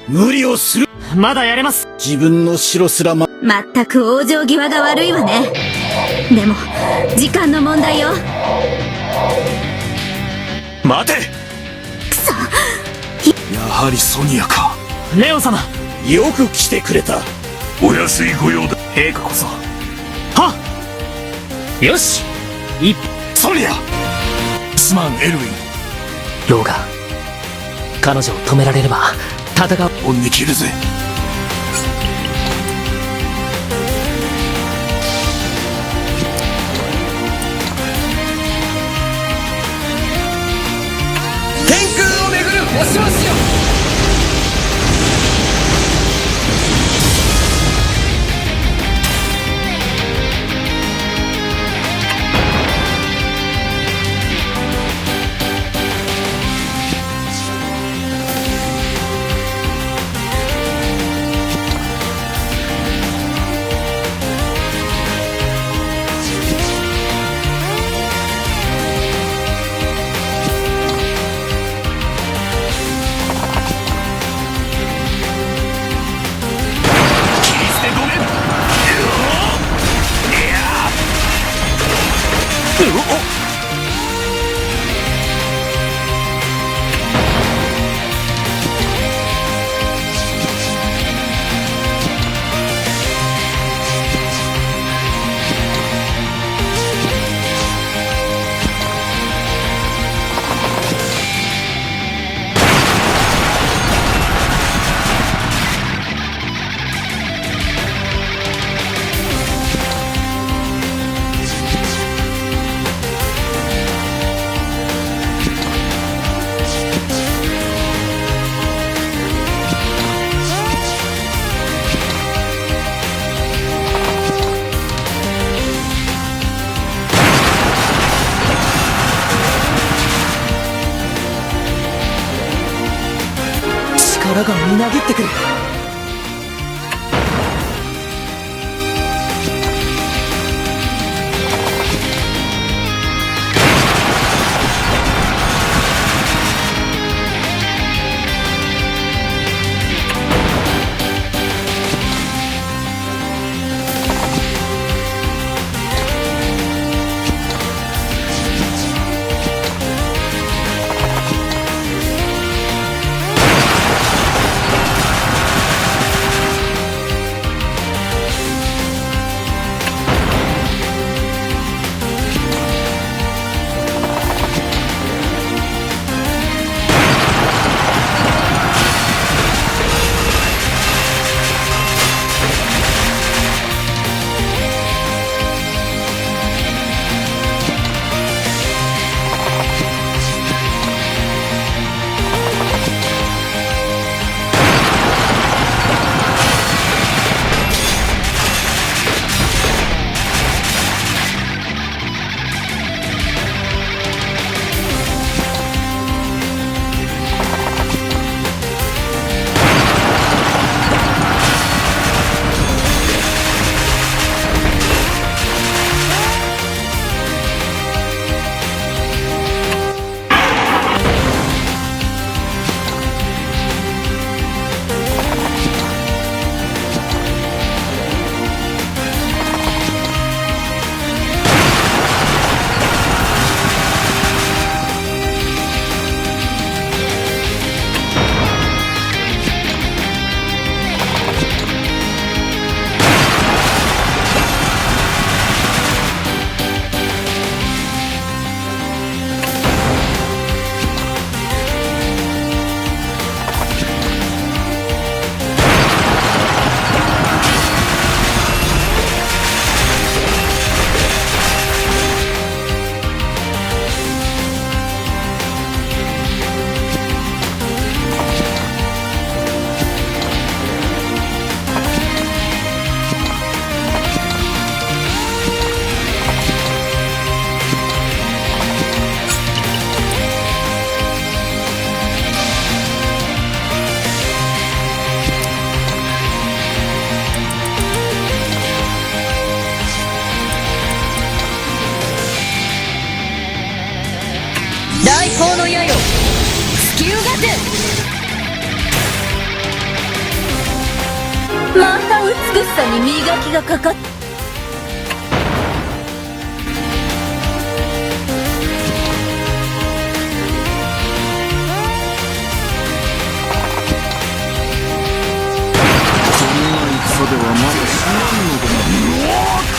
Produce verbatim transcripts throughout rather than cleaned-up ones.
無理をする。まだやれます。自分の城すら、ま、まったく往生際が悪いわね。でも、時間の問題よ。待て。くそ。やはりソニアか。レオン様。よく来てくれた。お安い御用だ。陛下こそ。はっ。よし。い、ソニア。すまん、エルウィン。ローガン、彼女を止められれば、戦う。恩に着るぜ。天空を巡る星々よ。力がみなぎってくる。また美しさに磨きがかかって。こんな戦ではまだ死なんのだな。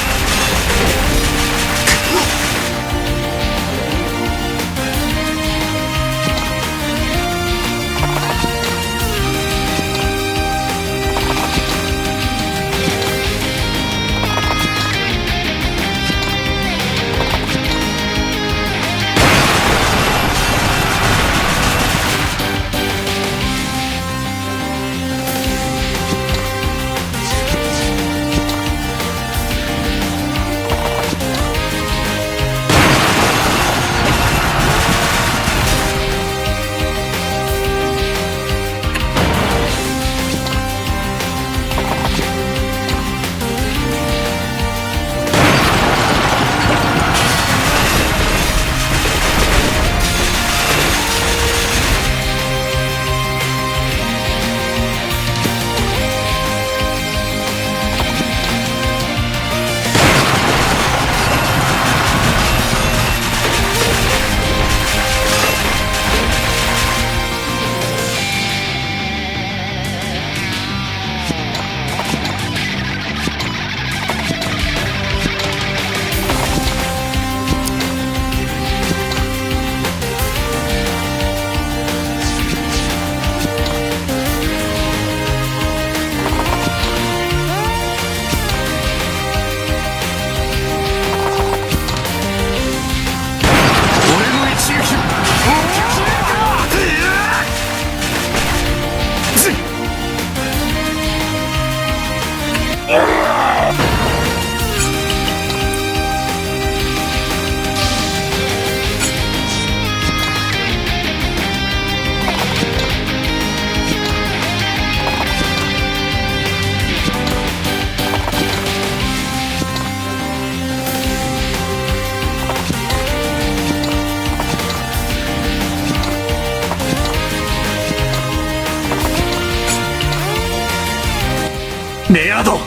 レアード。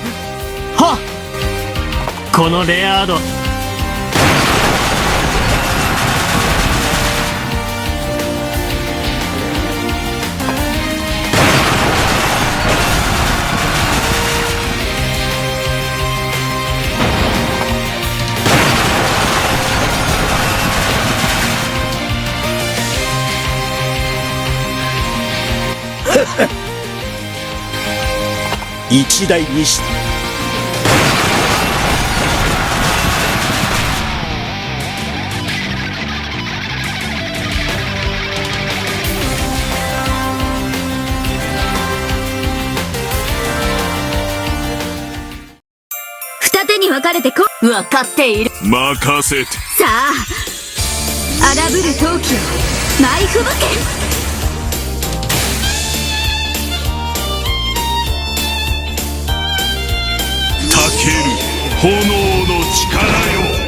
はっ。このレアード。一大西。二手に分かれてこ、分かっている。任せて。さあ、荒ぶる陶器よ、舞い吹雪け。たける炎の力よ。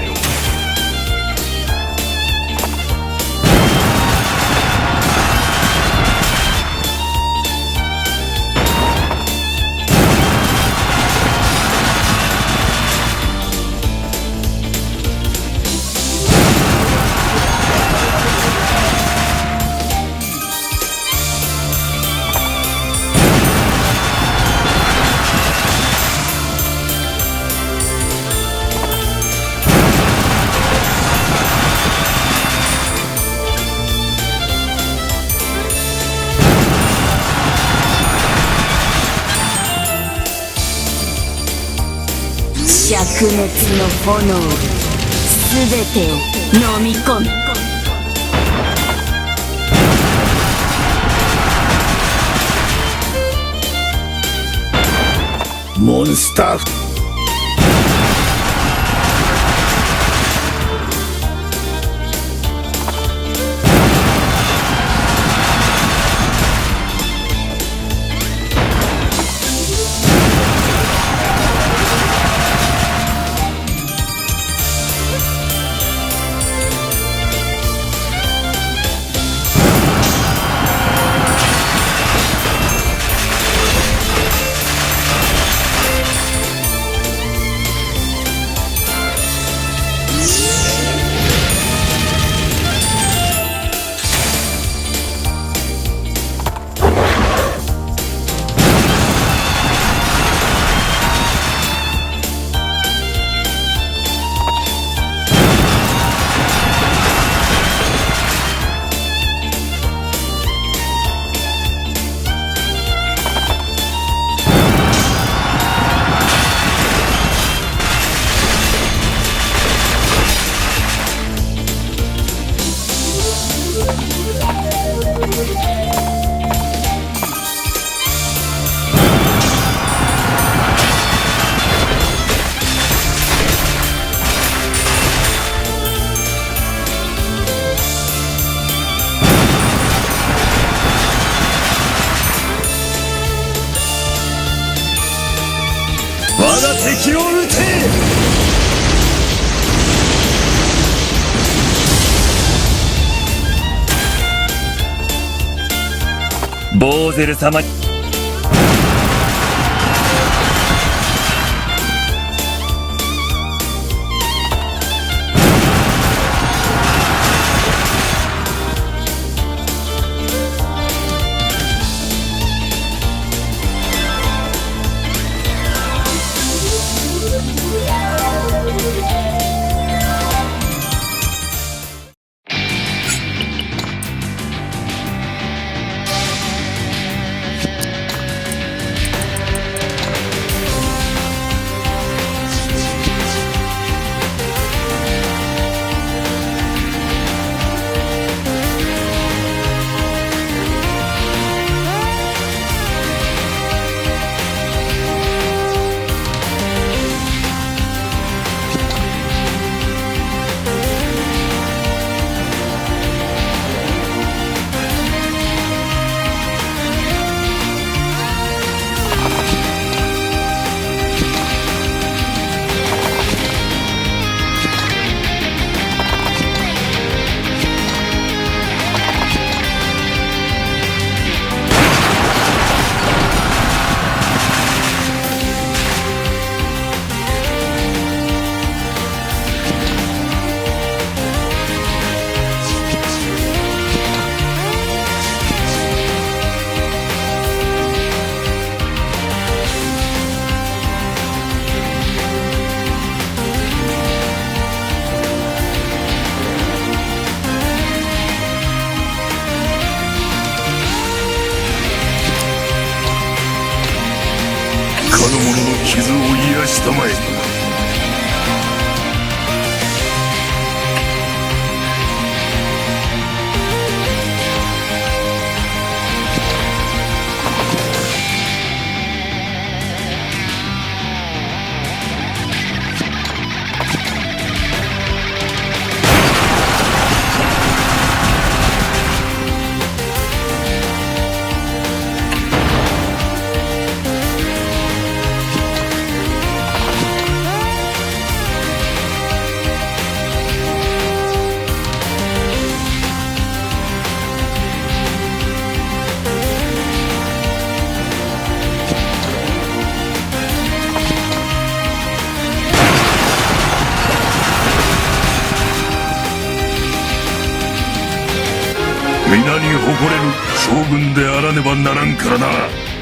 灼熱の炎で全てを飲み込め。モンスター。敵を討て。ボーゼル様。 かの者の傷を癒したまえ。 皆に誇れる将軍であらねばならんからな。